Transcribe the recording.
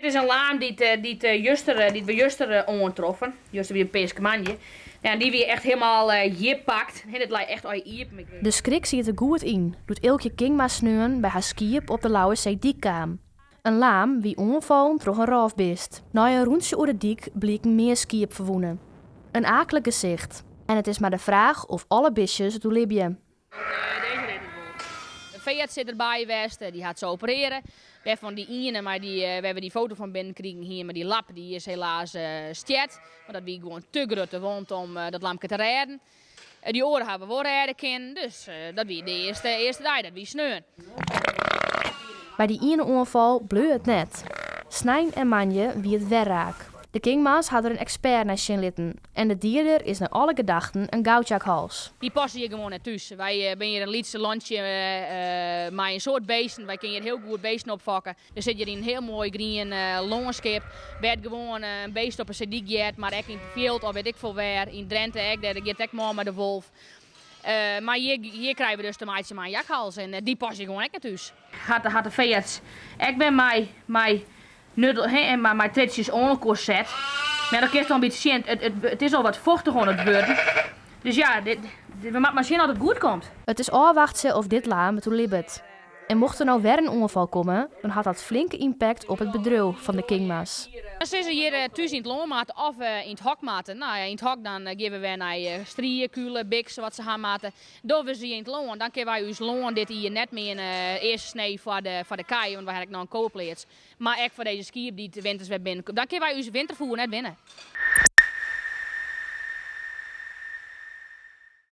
Dit is in laam dy't dy't juster, dy't we juster oantroffen. Juster wie Peaskemoandei. Ja, dy wie echt hielendal jitpakt. Dit lei echt al iepen. De skrik siet der goed yn doe't Eelkje Kingma sneon by har skiep op de Lauwersseedyk kaam. In laam wie oanfallen troch in rôfbist. Nei in rûntsje oer de dyk blieken mear skiep ferwûne. In aaklik gesicht. En it is mar de fraach oft alle bistjes it oerlibje. Dizze rint it wol. De feearts sit derby west, dy hat se operearre. Wêrfan dy iene mei dy, wêr't we dy foto fan binnen krigen hiene, mei dy lap, dy is helaas stjerd. Want dat wie gewoan te grutte wond om dat lamke te rêden. Dy oare hawwe we wol rêde kinnen, dus dat wie de earste, earste dei, dat wie sneon. By dy iene oanfal bleau it net. Snein en moandei wie it wer raak. De Kingma's ha der in ekspert nei sjen litten en de dieder is nei alle gedachten in goudjakhals. Dy passe hjir gewoan net thús. Wy binne hjir in lyts lantsje mei in soad beesten. Wy kinne hjir hiel goed beesten opfokke. Der sit hjir in hiel moai grien lânskip wêr't gewoan in beest op 'e seedyk heart, mar ek yn it fjild of wit ik folle wêr. Yn Drinte ek, dêr giet ek mei mei de wolf. Mar hjir, hjir krije we dus te meitsjen mei in jakhals en dy past hjir gewoan ek net thús. Hat, hat de feearts ek wer mei, mei nuddel, he, en mei triedsjes oan elkoar set. Mar dan kinst al in bytsje sjen, it, it, it is al wat fochtich oan it wurden. Dus ja, dit, we moatte mar sjen oft it goed komt. It is ôfwachtsje oft dit laam it oerlibbet. En mocht der no wer in oanfal komme, dan hat dat flinke ympakt op it bedriuw fan de Kingma's. As se hjir thús yn it lân moatte of yn it hok moatte, no ja, yn it hok dan gean we wer nei strie, kule, biksen, wat se ha moatte. Dogge we se hjir yn it lân, dan kinne wy ús lân dit jier net mear earste snee foar de, foar de kij, want wy ha ek noch in kowepleats. Mar ek foar dizze skiep dy't winters wer binnenkomt. Dan kinne wy ús winterfoer net winne.